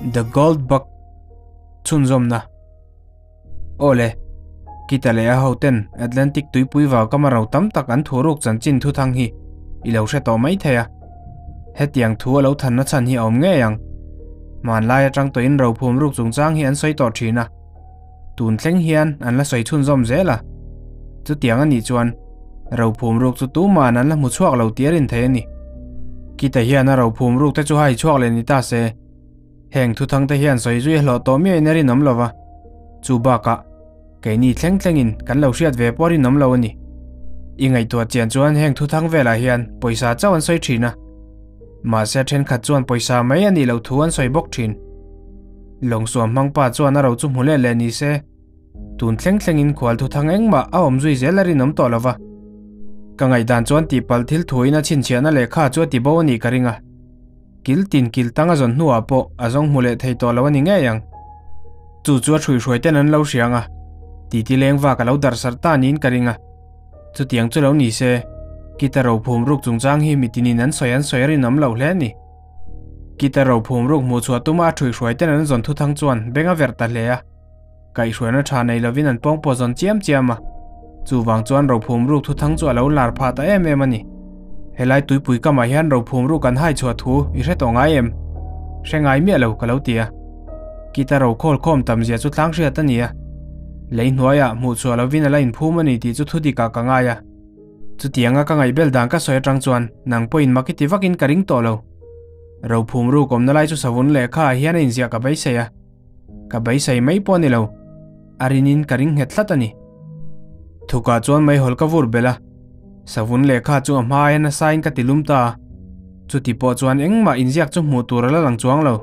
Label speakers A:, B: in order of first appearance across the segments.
A: The Gold Bug chhunzawmna. Aw le, Kita leh a hoten Atlantic tuipui vau kama ro tam tak an thuruk chanchin thuthang hi i lo hre tawh mai thei a. Hetiang thu a lo thanna chhan hi a awm ngei ang. Hmanlai atang tawhin ro phum ruk chungchang hi an sawi tawh thin a. Tun thleng hian an la sawi chhunzawm zel a. Chutiang a nih chuan ro phum ruk chu tuman an la hmu chhuak lo tih a rin thei a ni. Kita hian a ro phum ruk te chu hai chhuak leh ni ta se. Heng thuthang te hian sawi zui a hlawh tawh miahin a rinawm lo va, chu bakah keini thleng thlengin kan lo hriat ve pawh a rinawm lo a ni. I ngaihtuah chian chuan heng thuthang velah hian pawisa chauh an sawi thin a, mahse thenkhat chuan pawisa mai a nih loh thu an sawi bawk thin. Lawngsuam hmangpa chuan a ro chu hmu leh leh ni se, tun thleng thlengin khual thuthang engmah a awm zui zel a rinawm tawh lo va. Ka ngaihdan chuan tihpalh thil thuin a chhinchhiahna lehkha chu a tibo a nih ka ring a. Kil tin kil tang a zawn hnuah pawh a zawng hmu leh thei tawh lo a ni ngei ang. Chu chu a hruihruai ten an lo hria ang a, titi leng vak a lo darh sarh ta niin ka ring a. Chutiang chu lo ni se, Kita rophum ruk chungchang hi mitinin an sawi an sawi a rinawm lo hle a ni. Kita rophum ruk hmuh chhuah tuma a hruihruai ten an zawn thuthang chuan beng a verh ta hle a. Kaihhruaina tha nei lovin an pawng pawh zawn chiam chiam a, chuvang chuan rophum ruk thuthang chu a lo lar phah ta em em a ni. Helai tuipui kamah hian rophum ruk an hai chhuah thu i hre tawh ngai em? Hre ngai miah lo ka lo ti a. Kita ro khawl khawm tam zia chu tlang hriat a ni a, lei hnuaiah hmuh chhuah lovin a la inphum a ni tih chu thu dikah ka ngai a. Chutianga ka ngaihbel dan ka sawi atang chuan nang pawhin mak i ti vakin ka ring tawh lo. Rophum ruk awmna lai chu savun lehkha ah hian a inziah ka beisei a. Ka beisei mai pawh a ni lo, a rinin ka ring nghet tlat a ni. Thukah chuan meihawl ka vur belh a, savun lehkha chu a hma aia nasain ka ti lum ta a, chuti pawh chuan engmah inziak chu hmuh tur a la lang chuang lo.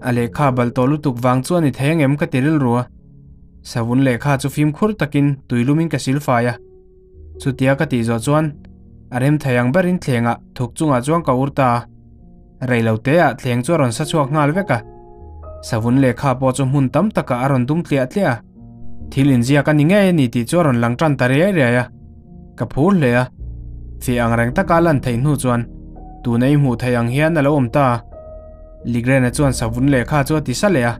A: A lehkha balh tawh lutuk vang chu a ni thei angem ka ti rilru a, savun lehkha chu fimkhur takin tuilumin ka silfai a, chutia ka tih zawh chuan a rem thei ang berin thlengah thuk chungah chuan ka ur ta a. Reilo teah thleng chu a rawn sa chhuak nghal vek a, savun lehkha pawh chu hmun tam takah a rawn dum tliah tliah a, thil inziak a ni ngei a ni tih chu a rawn lang tan ta riai riai a, ka phur hle a, fiah ang reng taka a lan theih hnu chuan tuna i hmuh theih ang hian a lo awm ta a, Ligrena chuan savun lehkha chu a ti sa leh a,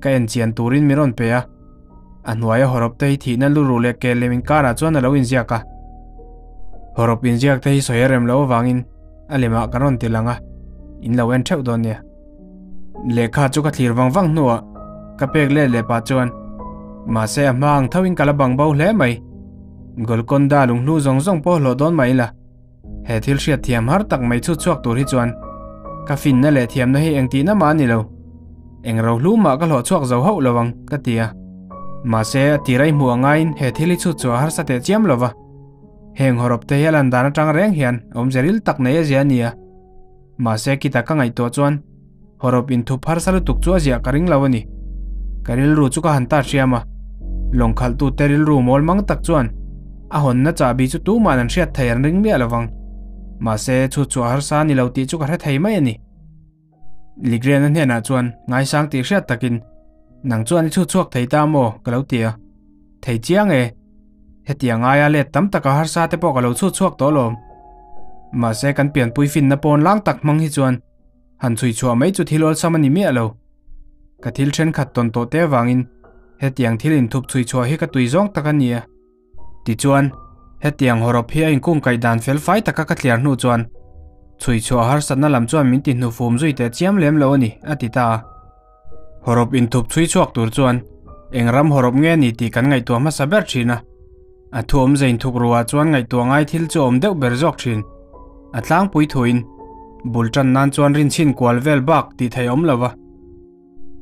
A: ka en chian turin min rawn pe a, a hnuaia hawrawp te hi thihna luruh leh kel lem inkarah chuan a lo inziak a, hawrawp inziak te hi sawi a rem loh avangin. A lemah ka rawn ti lang a, in lo en theuh dawn nia. Lehkha chu ka thlir vang vang hnuah ka pek let leh pah chuan mahse a hma ang thoin ka la bang bo hle mai. Golconda lunghlu zawng zawng pawh hlawh dawn mai ila. He thil hriat thiam har tak mai chhut chhuak tur hi chuan ka finna leh thiamna hi engtihna mah a ni lo. Eng rohlu mah ka hlawh chhuak zo hauh lo ang ka ti a. Mahse a tir a i hmuh angain he thil hi chhut chhuah harsa teh chiam lo va. Heng hawrawp te hi a lan dan atang reng hian awmze ril tak nei a zia a ni a. Mahse kita ka ngaihtuah chuan hawrawp inthup harsa lutuk chu a ziah ka ring lo a ni. Ka rilru chu ka han ta hriam a, lawng khalhtute rilru mawl mang tak chuan a hawnna chahbi chu tuman an hriat thei an ring miah lovang. Mahse chhut chhuah harsa a ni lo tih chu ka hre thei mai a ni. Ligrena hnenah chuan ngaisang tih hriat takin, Nang chuan i chhut chhuak thei ta maw? ka lo ti a. Thei chiang e. Hetiang aia let tam taka harsa te pawh ka lo chhut chhuak tawh alawm. Mahse kan pianpui finna pawn lang tak hmang hi chuan han chhui chhuah mai chu thil awlsam a ni miah lo. Ka thil thenkhat tawn tawh te avangin hetiang thil inthup chhui chhuah hi ka tui zawng tak a ni a. Tichuan, hetiang hawrawp hi a inkungkaih dan fel fai taka ka thliar hnu chuan chhui chhuah harsatna lam chuan min ti hnufum zui teh chiam lem lo a ni, a ti ta a. Hawrawp inthup chhui chhuak tur chuan eng ram hawrawp nge ni tih kan ngaihtuah hmasa ber thin a. A thu awmze inthuk ruah chuan ngaihtuah ngai thil chu a awm deuh ber zawk thin. A tlangpui thuin bul tan nan chuan rinchhin kual vel bak tih theih a awm lo va.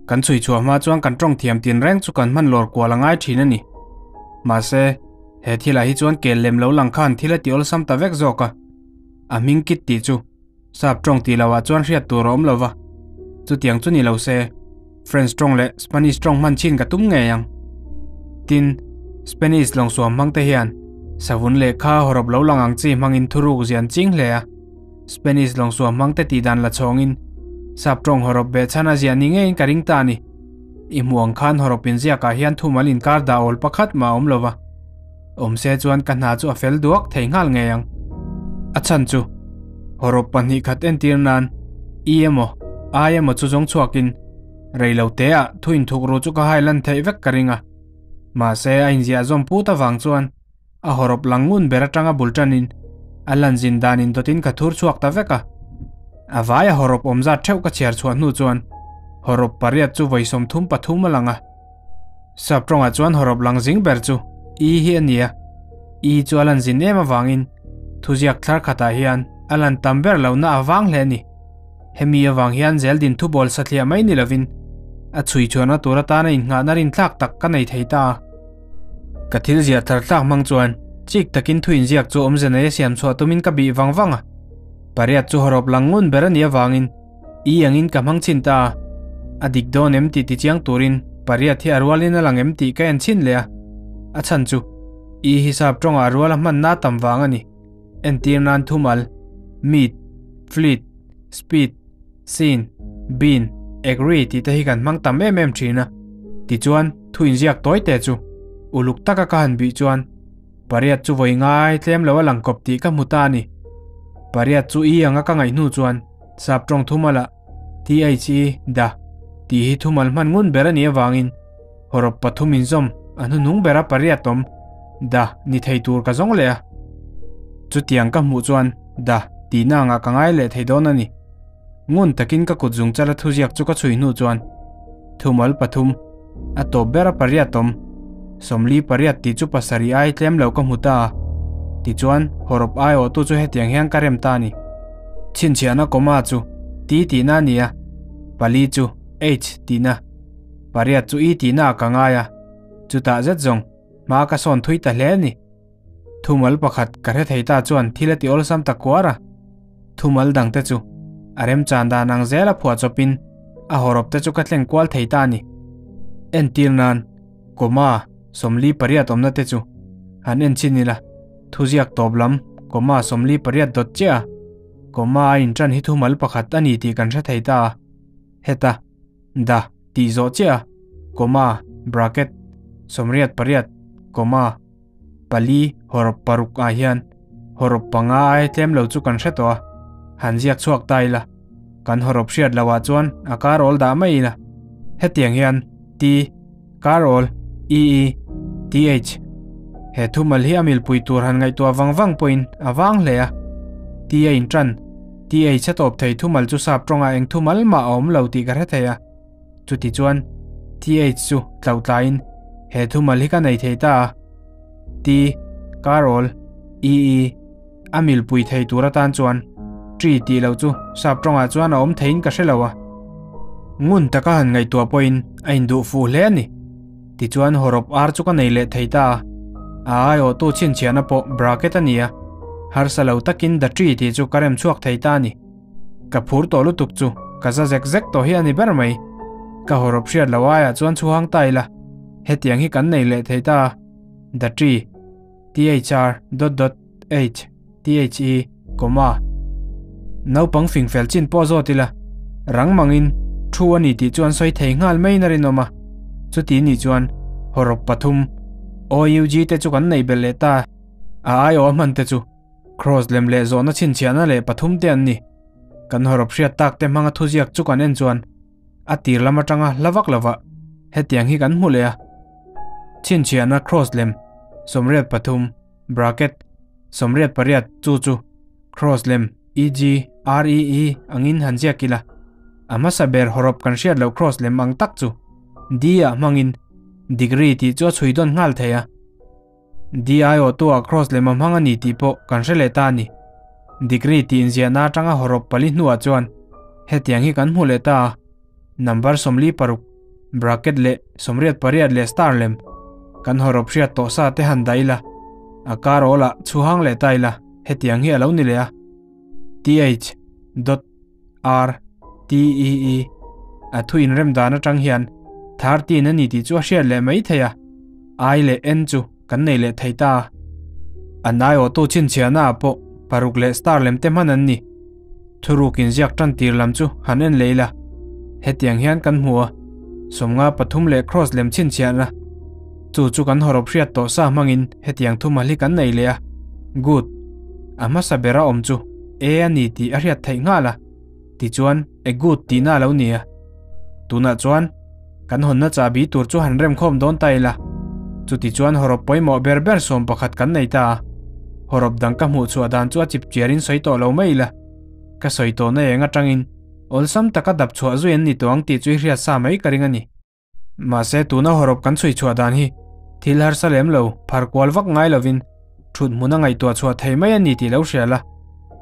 A: Kan chhui chhuah hma chuan kan tawng thiam tin reng chu kan hman lawr kual a ngai thin a ni. Mahse, he thilah hi chuan kel lem lo lang khan thil a ti awlsam ta vek zawk a. A hming kit tih chu sap tawng tih lohah chuan hriat tur a awm lo va. Chutiang chu ni lo se, French tawng leh Spanish tawng hman chin ka tum ngei ang. Tin, Spanish lawngsuam hmang te hian savun lehkha hawrawp lo lang ang chi hmangin thuruk zian ching hle a. Spanish lawngsuam hmang te tih dan la chhawngin sap tawng hawrawp beh chhan a ziah ni ngeiin ka ring ta a ni. I hmuh ang khan hawrawp inziakah hian thumal inkar dah awl pakhat mah a awm lo va. Awm se chuan ka hna chu a fel duak thei nghal ngei ang. A chhan chu hawrawp pahnih khat entir nan i emaw ai emaw chu zawng chhuakin. Reilote ah thu inthuk ru chu ka hai lan theih vek ka ring a. Mahse a inziah zawm put avang chuan a hawrawp lang ngun ber atanga bul tanin a lan zin dan indawtin ka thur chhuak ta vek a. A vaia hawrawp awm zat theuh ka chhiar chhuah hnu chuan hawrawp pariat chu vawi 33 a lang a. Sap tawngah chuan hawrawp lang zing ber chu I hi a ni a. I chu a lan zin em avangin thuziak thlar khatah hian a lan tam ber lohna a vang hle a ni. Hemi avang hian zeldin thubawl sathliah mai ni lovin a chhui chhuahna tur atana innghahna rinthlak tak ka nei thei ta a. Ka thil ziah thar thlak hmang chuan chik takin thu inziak chu awmze nei a siam chhuah tumin ka bih vang vang a. Pariat chu hawrawp lang ngun ber a nih avangin I angin ka hmang chhin ta a. A dik dawn em tih tichiang turin pariat hi a rualin a lang em tih ka en chhin leh a. A chhan chu I hisap tawngah a rual a hmanna tam vang a ni. Entir nan thumal, meet, fleet, speed, scene, bean, agree tih te hi kan hmang tam em em thin a. Tichuan, thu inziak tawi te chu uluk taka ka han bih chuan pariat chu vawi ngai tlem lo a lang kawp tih ka hmu ta a ni. Pariat chu i anga ka ngaih hnu chuan sap tawng thumal ah THE da tih hi thumal hman ngun ber a nih avangin hawrawp pathum inzawm a hnuhnung bera pariat awm da ni thei tur ka zawng leh a. Chutiang ka hmuh chuan da tihna angah ka ngai leh thei dawn a ni. Ngun takin ka kut zung chala thuziak chu ka chhui hnu chuan thumal pathum a tawp bera pariat awm 48 tih chu pasarih ai tlem lo ka hmu ta a. Tichuan hawrawp aiawhtu chu hetiang hian ka rem ta a ni. Chhinchhiahna comma chu T tihna a ni a, pali chu H tihna, pariat chu E tihna ah ka ngai a, chutah zet zawng hma ka sawn thui ta hle a ni. Thumal pakhat ka hre thei ta chuan thil a ti awlsam ta kuar a, thumal dang te chu a remchan dan ang zel a phuah chawpin a hawrawp te chu ka tleng kual thei ta a ni. Entir nan comma 48 awmna te chu han en chin ila, thuziak tawp lam comma 48 dawt chiah a, comma a inṭan hi thumal pakhat a ni tih kan hre thei ta a, heta da tih zawh chiah a, comma bracket 88 comma pali hawrawp paruk ah hian hawrawp panga ai tlem lo chu kan hre tawh a, han ziak chhuak ta ila, kan hawrawp hriat loh ah chuan a kar awl dah mai ila. Hetiang hian T kar awl E E T H he thumal hi a milpui tur han ngaihtuah vang vang pawhin a vang hle a, T a inṭan T H a tawp thei thumal chu sap tawngah eng thumal mah a awm lo tih ka hre thei a. Chuti chuan TH chu tlautlaiin he thumal hi ka nei thei ta a, T, Carol, EE, a milpui thei tur atan chuan Tree tih loh chu sap tawngah chuan a awm theiin ka hre lo a. Ngun taka han ngaihtuah pawhin a induh fuh hle a ni. Tichuan hawrawp ar chu ka nei leh thei ta a, a aiawhtu chhinchhiahna pawh bracket a ni a, harsa lo takin the tree tih chu ka rem chhuak thei ta a ni. Ka phur tawh lutuk chu ka za zek zek tawh hi a ni ber mai. Ka hawrawp hriat loh aiah chuan chhuhang ta ila, hetiang hi kan nei leh thei ta a, The tree, THR dot dot H THE comma. Naupang fing fel chin pawh zawt ila, rang mangin thu a ni tih chu an sawi thei nghal maiin a rinawm a. Chuti nih chuan hawrawp pathum OUG te chu kan nei belh leh ta. A aiawh a hman te chu Cross lem leh zawhna chhinchhiahna leh pathum te an ni. Kan hawrawp hriat tak te hmanga thuziak chu kan en chuan a tir lam atanga hla vak lovah hetiang hi kan hmu leh a. Chhinchhiahna cross lem 83 bracket 88 chu chu cross lem eg REE angin han ziak ila. A hmasa ber hawrawp kan hriat loh cross lem ang tak chu D ah hmangin degree tih chu a chhui dawn nghal thei a. DIO tua cross lem a hmang a ni tih pawh kan hre leh ta a ni. Degree tih inziahna atanga hawrawp pali hnuah chuan hetiang hi kan hmu leh ta a, number 46, bracket leh 88 leh star lem kan hawrawp hriat tawh sa te han dah ila, a kar awlah chhuhang leh ta ila hetiang hi a lo ni leh a. TH dot R T E E a thu inrem dan atang hian 13 a ni tih chu a hriat leh mai thei a, I leh N chu kan nei leh thei ta a. An aiawhtu chhinchhiahna ah pawh paruk leh star lem te hman an ni. Thuruk inziak tan tir lam chu han en leh ila, hetiang hian kan hmu a, 53 leh cross lem chhinchhiahna chu chu kan hawrawp hriat tawh sa hmangin hetiang thumal hi kan nei leh a, good a hmasa bera awm chu A a ni tih a hriat theih nghal a, tichuan a good tihna a lo ni a. Tunah chuan kan hawnna chahbi tur chu han remkhawm dawn ta ila. Chuti chuan hawrawp pawimawh ber ber 11 kan nei ta a. Hawrawp dang ka hmuh chhuah dan chu a chip chiarin sawi tawh lo mai ila. Ka sawi tawhna eng atangin awlsam taka dap chhuah zui an ni tawh ang tih chu i hriat sa mai ka ring a ni. Mahse tuna hawrawp kan chhui chhuah dan hi thil harsa lem lo phar kual vak ngai lovin thut hmun a ngaihtuah chhuah thei mai a ni tih lo hria la.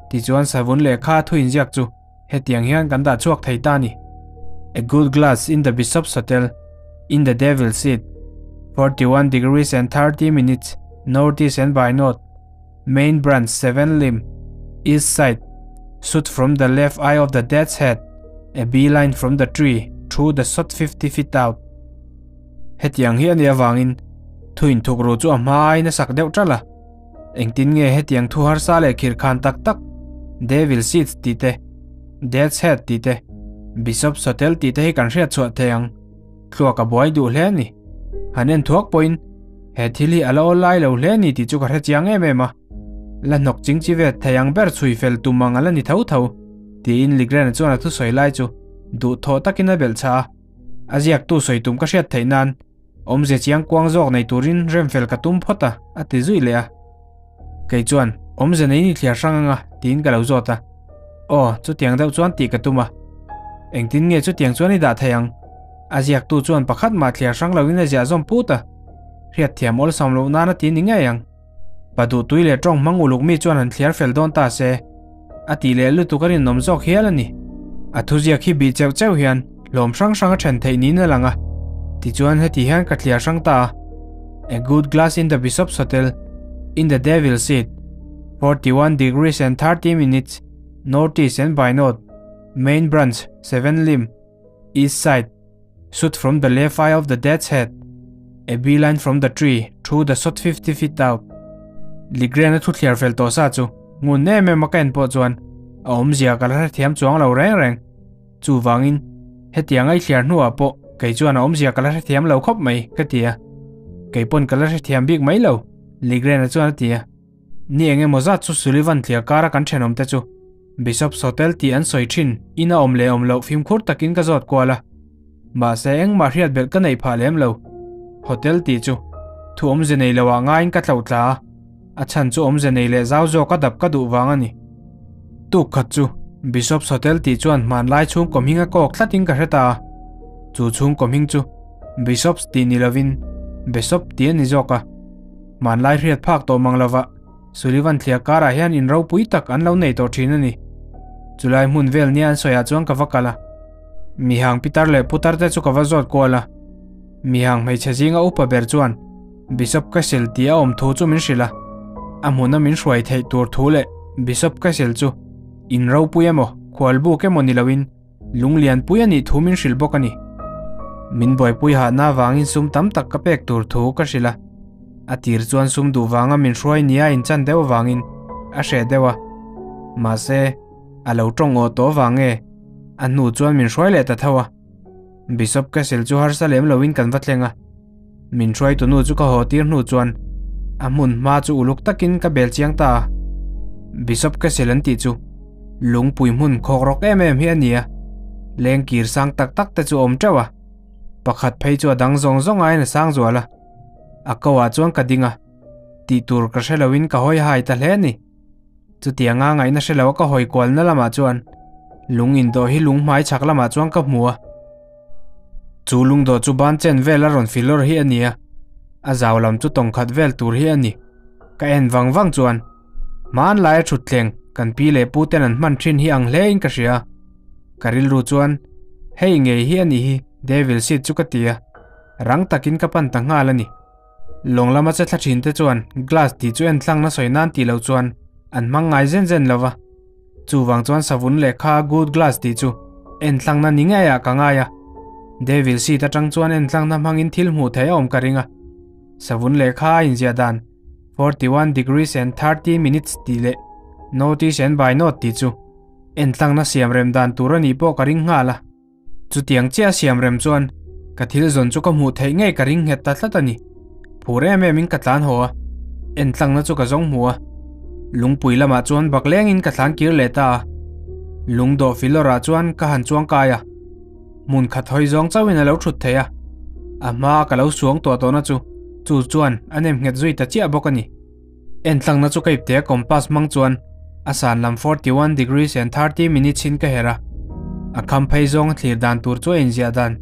A: Tichuan savun lehkha a thu inziak chu hetiang hian kan dah chhuak thei ta a ni. A good glass in the Bishop's Hotel in the Devil's Seat, 41 degrees and 30 minutes northeast and by north, main branch 7 limb, east side, shoot from the left eye of the death's head, a beeline from the tree through the shot 50 feet out. Hetiang hi a nih avangin thu inthuk ru chu a hma aiin a sak deuh ṭalh a. Engtin nge hetiang thu harsa leh khirkhan tak tak Devil Seeds tih te, Death's Head tih te, Bishop's Hotel tih te hi kan hriat chhuah thei ang. Thluak a buai duh hle a ni. Han en thuak pawhin he thil hi a la awl lai lo hle a ni tih chu ka hre chiang em em a. La hnawk ching chi vet thei ang ber chhui fel tum ang a la ni tho tho, tiin Ligrena chuan a thusawi lai chu duhthawh takin a belh chah a. A ziaktu sawi tum ka hriat theih nan awmze chiang kuang zawk nei turin rem fel ka tum phawt a, a ti zui leh a. Kei chuan, Awmze nei ni thliar hrang anga, tiin ka lo zawt a. Aw, chutiang deuh chuan tih ka tum a. Engtin nge chutiang chuan i dah thei ang? A ziaktu chuan pakhat mah thliar hrang loin a ziah zawm put a. Hriatthiam awlsam loh nana ti ni ngei ang. Pa duhtui leh tawng hmang uluk mi chuan han thliar fel dawn ta se, a tih leh lutuk a rinawm zawk hial a ni. A thuziak hi bih cheuh cheuh hian hlawm hrang hrang a then theih niin a lang a, tichuan heti hian ka thliar hrang ta a, A good glass in the Bishop's Hotel, in the Devil's Seat, 41 degrees and 30 minutes, northeast and by north, main branch, 7 limb, east side, Shoot from the left eye of the death's head, a beeline from the tree through the shot 50 feet out. Ligrena thu thliar fel tawh sa chu ngun em em a ka en pawh chuan a awmzia ka la hrethiam chuang lo reng reng. Chuvangin hetiang a i thliar hnuah pawh kei chuan a awmzia ka la hrethiam lo khawp mai ka ti a. Kei pawn ka la hrethiam bik mai lo, Ligrena chuan a ti a. Ni eng emaw zat chu Sullivan thliar kara kan thenawmte chu Bishop's Hotel tih an sawi thin in a awm leh awm loh fimkhur takin ka zawt kual a. Mahse engmah hriat belh ka neih phah lem lo. Hotel tih chu thu awmze nei loah ngaiin ka tloh tla a, a chhan chu awmze nei leh zau zawk a dap ka duh vang a ni. Tuk khat chu Bishop's Hotel tih chuan hmanlai chhungkaw hming a kawk thlatin ka hre ta a. Chu chhungkaw hming chu Bishop's tih ni lovin Besop tih a ni zawk a. Hmanlai hriat phak tawh mang lova Sullivan thliah karah hian in ropui tak an lo nei tawh thin a ni. Chulai hmun vel nia an sawiah chuan ka va kal a. Mihang pitar leh putar te chu ka va zawt kual a. Mihang hmeichhe zinga upa ber chuan Bishop Castle tih a awm thu chu min hrilh a. A hmuna min hruai theih tur thu leh Bishop Castle chu in ropui emaw, khualbuk emaw ni loin lunglianpui a nih thu min hrilh bawk a ni. Min buaipui hahna avangin sum tam tak ka pek tur thu ka hrilh a. A tir chuan sum duh vanga min hruai nia inchan deuh avangin a hreh deuh a. Mahse, a lo tawng awh tawh avang nge a hnu chuan min hruai leh ta tho a. Bishop Castle chu harsa lem loin kan va thleng a. Min hruaitu nu chu ka haw tir hnu chuan a hmun hma chu uluk takin ka bel chiang ta a. Bishop Castle an tih chu lungpui hmun khawk rawk em em hi a ni a, leng kir sang tak tak te chu a awm teuh a. Pakhat phei chu a dang zawng zawng aiin a sang zual a. A ko ah chuan ka ding a, tih tur ka hre loin ka hawi hai ta hle a ni. Chutianga ngaihna hre lo a ka hawi kualna lamah chuan lung indawh hi lung hmai chhak lamah chuan ka hmu a. Chu lungdawh chu ban chen vel a rawn filawr hi a ni a, a zau lam chu tawng khat vel tur hi a ni. Ka en vang vang chuan hmanlaia thutthleng kan pi leh pu ten an hman thin hi ang hle in ka hria. Ka rilru chuan hei ngei hi a ni hi Devil seat chu ka ti a, rang takin ka pan ta nghal a ni. Lawng lama che thla thin te chuan glass tih chu en tlang na sawi nan tih loh chuan an hmang ngai zen zen lo va. Chuvang chuan savun lehkha good glass tih chu en tlangna ni ngeiah ka ngai a. Devil seat atang chuan en tlangna hmangin thil hmuh theih a awm ka ring a. Savun lehkha a inziah dan 41 degrees and 30 minutes tih leh notice and by note tih chu en tlangna siam rem dan tur a nih pawh ka ring nghal a. Chutiang chiah a siam rem chuan ka thil zawn chu ka hmuh theih ngei ka ring nghet ta tlat a ni. Phur em em in ka tlan haw a, en tlangna chu ka zawng hmu a. Lungpui lamah chuan bak lengin ka tlan kir leh ta a. Lungdawh filawrah chuan ka han chuang kai a. Hmun khat hawi zawng chauhin a lo thut thei a, a hmaa ka lo suang tawh tawhna chu chu chuan a nem nghet zui ta chiah bawk a ni. Entlangna chu ka ipte a compass hmang chuan a san lam 41 degrees and 30 minutes in ka herh a, a kham phei zawng a thlir dan tur chu a inziah dan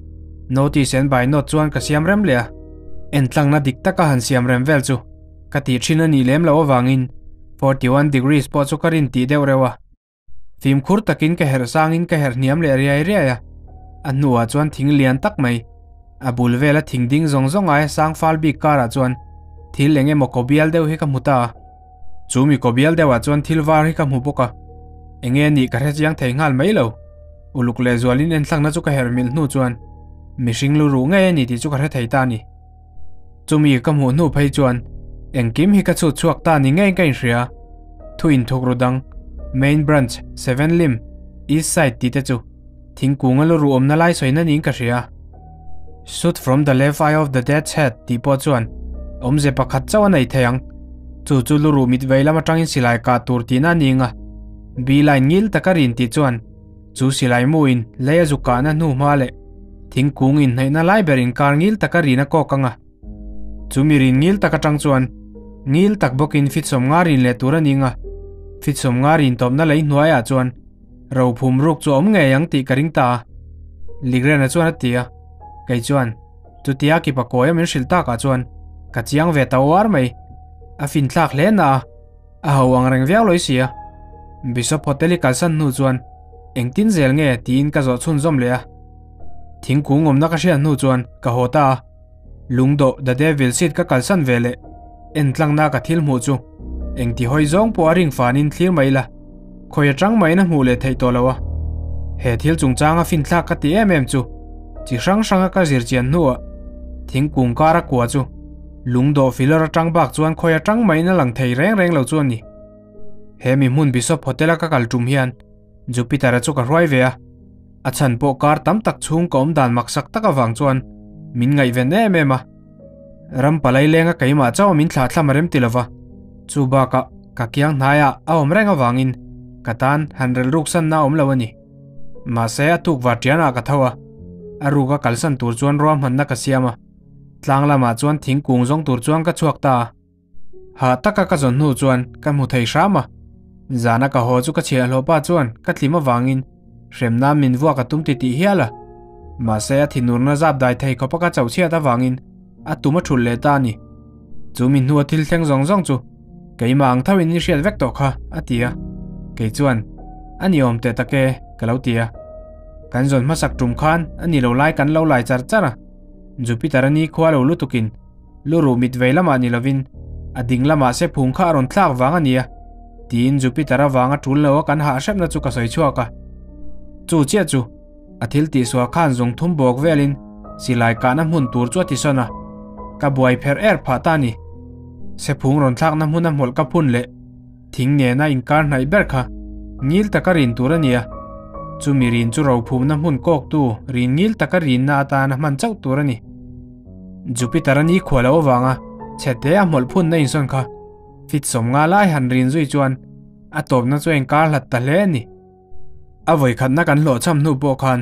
A: notice and by note chuan ka siam rem leh a. Entlangna dik taka han siam rem vel chu ka tih thin a nih lem loh avangin 41 degrees pawh chu ka rin tih deuh reuh a. Fimkhur takin ka herh sangin ka herh hniam leh riai riai a, a hnuah chuan thing lian tak mai, a bul vela thing ding zawng zawng aia sang fal bik karah chuan thil eng emaw kaw bial deuh hi ka hmu ta a. Chu mi kaw bial deuhah chuan thil var hi ka hmu bawk a, enge nih ka hre chiang thei nghal mai lo. Uluk leh zualin enthlakna chu ka herh milh hnu chuan mihring lu ruh ngei a ni tih chu ka hre thei ta a ni. Chumi ka hmuh hnu phei chuan engkim hi ka chhut chhuak ta ni ngei ka inhria. Thu inthuk ru dang, Main Branch, Seven Lim, East Side tih te chu thingkung a lu ruh awmna lai sawina niin ka hria. Shoot from the left eye of the dead's head tih pawh chuan awmze pakhat chauh a nei thei ang. Chu chu lu ruh mit vei lam atangin silai kah tur tihna a ni ang a. B line ngil taka rin tih chuan Chu silai muin lei a zuk kahna hnu hma leh thingkung inhnaihna lai ber inkar ngil taka rin a kawk ang a. Chu mi rin ngil tak atang chuan ngil tak bawkin fit sawmnga rin leh tur a ni ang a. Fit sawmnga rin tawpna lei hnuaiah chuan ro phum ruk chu a awm ngei ang tih ka ring ta a. Ligrena chuan a ti a, kei chuan chutia kipa kawia min hrilh takah chuan ka chiang ve ta uar mai. A finthlak hle na a. A ho ang reng viau lawih sia. Bishop Hotel i kalsan hnu chuan engtin zel nge tiin ka zawh chhunzawm leh a. Thingkung awmna ka hriat hnu chuan ka haw ta a. Lungdawh The Devil Seat ka kalsan ve leh entlangna ka thil hmuh chu engti hawi zawng pawh a ring fanin thlir mai ila khawi atang maiin a hmuh leh theih tawh lo a. He thil chungchanga finthlak ka ti em em chu chi hrang hranga ka zir chian hnuah thingkung kara kua chu Lungdawh filawr atang bak chuan khawi atang maiin a lang thei reng reng lo chu a ni. He mi hmun Bishop Hotel-a ka kal tum hian Jupiter-a chu ka hruai ve a, a chhan pawh kar tam tak chhung ka awm dan maksak tak avang chuan min ngaihven em em a. Ram palai lenga keimah chauh a min thlah thlam a rem ti lova, chu bakah ka kiang hnaiah a awm reng avangin ka tan han relruk sanna a awm lo a ni. Mahse a tukvar tianah ka tho a, a ruka kalsan tur chuan ruahmanna ka siam a. Tlang lamah chuan thingkung zawng tur chuan ka chhuak ta a. Hah taka ka zawn hnu chuan ka hmu thei hram a. Zana ka haw chu ka chhiahhlawh pa chuan ka tlim avangin hremna min vuak a tum titih hial a. Mahse a thinurna zap dai thei khawpa ka chauh chhiat avangin a tum a thulh leh ta a ni. Chu mi hnua thil thleng zawng zawng chu keimah ang thoin i hriat vek tawh kha a ti a. Kei chuan a ni awm teh tak e ka lo ti a. Kan zawn hmasak tum khan a ni lo lai kan lo lai char char a. Jupiter a ni khua lo lutukin lu ruh mit vei lamah ni lovin a ding lamah se phung kha a rawn thlak vang a nia tiin Jupiter avanga tul lo a kan hah hrepna chu ka sawi chhuak a. Chu chiah chu a thil tihsual khan zung thum bawk velin silai kahna hmun tur chu a ti sawn a, ka buai pherh er phah ta a ni. Sephung rawn thlakna hmuna hmawlh ka phun leh Thing nena inkar hnaih ber kha ngil taka rin tur a ni a, chumi rin chu rophumna hmun kawktu rin ngil taka rinna atana hman chauh tur a ni. Jupiter a ni khuah loh avanga chhete a hmawlh phunna insawn kha fit sawmnga lai han rin zui chuan a tawpna chu a inkar hlat ta hle a ni. A vawikhatna kan hlawhchham hnu pawh khan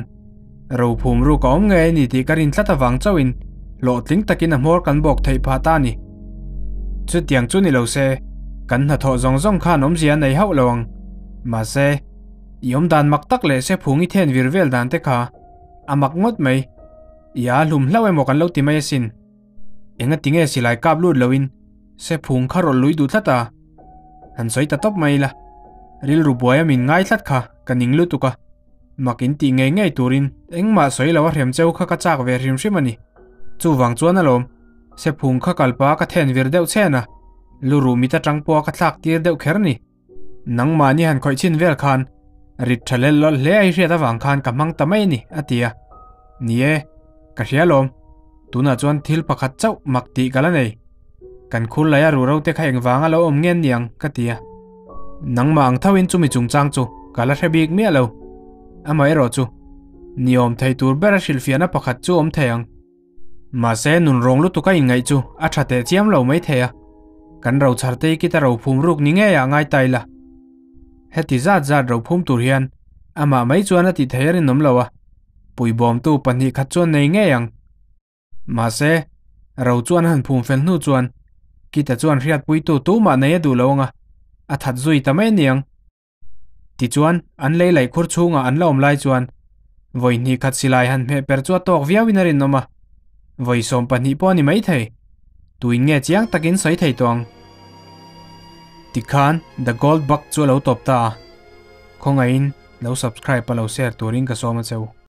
A: rophum ruk a awm ngei a ni tih ka rin tlat avang chauhin hlawhtling takin a hmawr kan bawk theih phah ta a ni. Chutiang chu ni lo se, kan hnathawh zawng zawng khan awmzia a nei hauh lo ang. Mahse, i awmdan mak tak leh sephung i then vir vel dan te kha a mak ngawt mai. I a hlum hlauh emaw kan lo ti mai asin. Engati nge silai kap lut loin sephung kha rawlh lui duh tlat a? Han sawi ta tawp mai ila, rilru buaia min ngai tlat kha ka ning lutuk a, mak in tih ngei ngei turin engmah sawi lo a hrem cheu kha ka chak ve hrim hrim a ni. Chuvang chuan alawm, sephung kha kalpa ka then vir deuh chhen a, luruh mit atang pawha ka thlak tir deuh kher ni. Nangmahni han khawih chhin vel khan rit tha lel lawlh hle a i hriat avang khan ka hmang ta mai a ni, a ti a. Ni e, ka hria alawm. Tunah chuan thil pakhat chauh mak tih ka la nei. Kan khur laia ruhro te kha engvanga lo awm nge niang ka ti a. Nangmah ang thoin chumi chungchang chu ka la hre bik miah lo. Amaherawh chu, ni awm thei tur bera hrilhfiahna pakhat chu awm thei ang. Mahse nun rawng lutuk a inngaih chu a tha teh chiam lo mai thei a, kan rochhar te kita rophum ruk ni ngei ah ngai ta ila. Heti zat zat rophum tur hian amah mai chuan a tih thei a rinawm lo a. Puibawmtu 2 khat chuan nei ngei ang. Mahse, ro chuan han phum fel hnu chuan Kita chuan hriatpuitu tumah nei a duh lo anga a that zui ta mai aniang. Tichuan, an lei laih khur chhungah an la awm lai chuan vawi hnih khat silai han hmeh per chu a tawk viauin a rinawm a, vawi 12 pawh a ni maithei. Tuin nge chiang takin sawi thei tawh ang? Tikhan The Gold Bug chu a lo tawp ta a, khawngaihin lo subscribe a lo share turin ka sawm a cheu.